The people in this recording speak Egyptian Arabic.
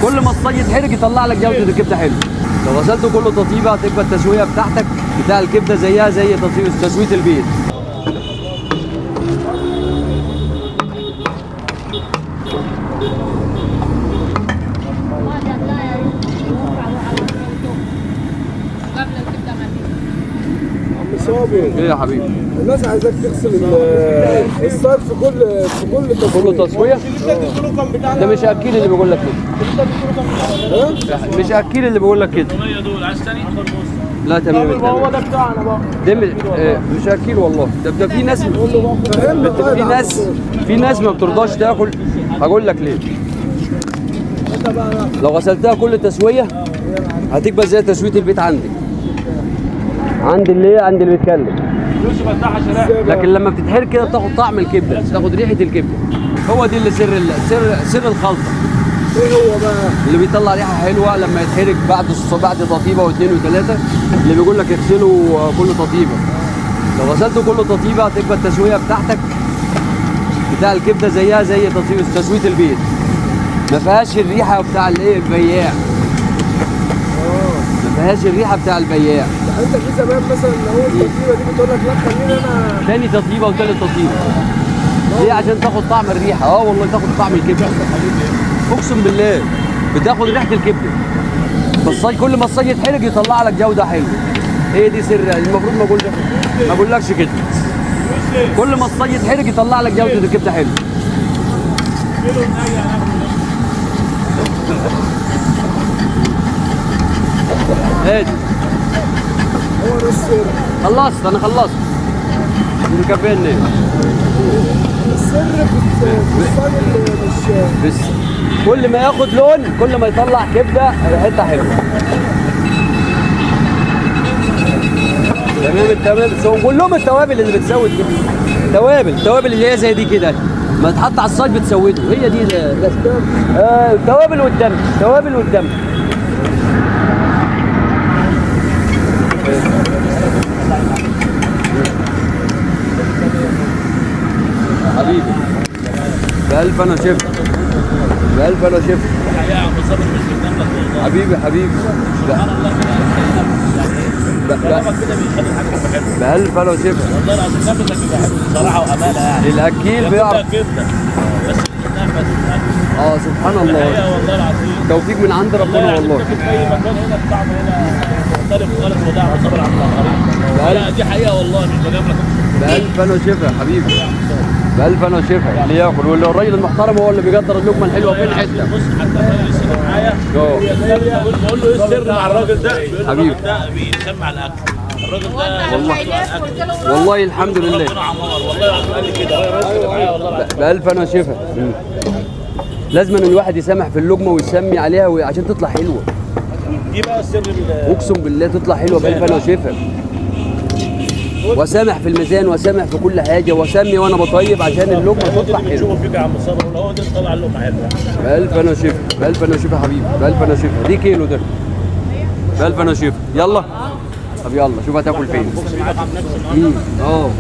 كل ما الصاج يتحرق يطلع لك جوده الكبده حلو. لو غسلته كله تطيبه هتبقى التسوية بتاعتك بتاع الكبده زيها زي تسويه البيت. عم صابر، ايه يا حبيبي؟ الناس عايزاك تغسل الصاج في كل تصوير. كله تسويه؟ ده مش اكيل اللي بيقول لك كده. مش اكيل اللي بيقول لك كده. لا تمام. هو ده بتاعنا بقى. ده مش اكيل والله. ده في ناس، في ناس ما بترضاش تاكل. هقول لك ليه. لو غسلتها كل تسويه هتبقى زي تسويه البيت عندك. عند اللي عند اللي بيتكلم. لكن لما بتتحرق كده بتاخد طعم الكبده، بتاخد ريحه الكبده. هو دي اللي سر سر الخلطة. ايه هو بقى؟ اللي بيطلع ريحه حلوة لما يتحرق بعد تطيبه واثنين وثلاثة، اللي بيقول لك اغسله كله تطيبه. لو غسلته كله تطيبه هتبقى التسوية بتاعتك بتاع الكبده زيها زي تسويه البيت. ما فيهاش الريحة بتاع الايه البياع. ما فيهاش الريحة بتاع البياع. يعني انت في زمان مثلا اول تطيبه دي بتقول لك لا خليني انا تاني تطيبه وتالت تطيبه. ليه؟ عشان تاخد طعم الريحة. اه والله تاخد طعم الكبده. اقسم بالله بتاخد ريحه الكبده. بس كل ما الصاج يتحرق يطلع لك جوده حلوة. هي دي سر. المفروض ما اقولكش كده. كل ما الصاج يتحرق يطلع لك جوده الكبده حلوة. هادي. هو ده السر. خلصت، انا خلصت. مكفيني. السر في الصاج اللي مش بس كل ما ياخد لون كل ما يطلع كبده ريحتها حلوة. تمام التمام. كلهم التوابل اللي بتسود كده. توابل اللي هي زي دي كده ما تتحط على الصاج بتسوده. هي دي بس. التوابل والدم، توابل والدم. حبيبي بألف أنا شفت، بألف أنا شفت. حبيبي حبيبي بألف أنا شفت. والله العظيم نفسك بيبقى حلو بصراحة وأمانة يعني. الأكيل بيعرف كبدة بس سبحان الله. والله العظيم توفيق من عند ربنا والله. في أي مكان هنا الطعم هنا مختلف خالص، وده عم صابر عن الآخرين. لا دي حقيقة والله مش بجاملك. بألف أنا شفا حبيبي، بألف أنا شفا. اللي ياكل واللي الراجل المحترم هو اللي بيقدر اللقمة الحلوة فين حتة. بص حتى الراجل لسه معايا بقول له ايه السر مع الراجل ده؟ حبيبي الراجل ده بيسمع الأكل. الراجل ده والله الحمد لله. والله العظيم قال لي كده. بألف أنا شفا. لازم ان الواحد يسامح في اللقمة ويسمي عليها عشان تطلع حلوة. دي بقى السر. اقسم بالله تطلع حلوة بألف انا وشفا. وسامح في الميزان وسامح في كل حاجة وسمي وانا بطيب عشان اللقمة تطلع حلوة. شوفوا فيك يا عم صابر هو ده طلع اللقمة حلوة. بألف انا وشفا، بألف انا وشفا حبيبي، بألف انا وشفا. دي كيلو ده. بألف انا وشفا. يلا. طب يلا شوف هتاكل فين. اه.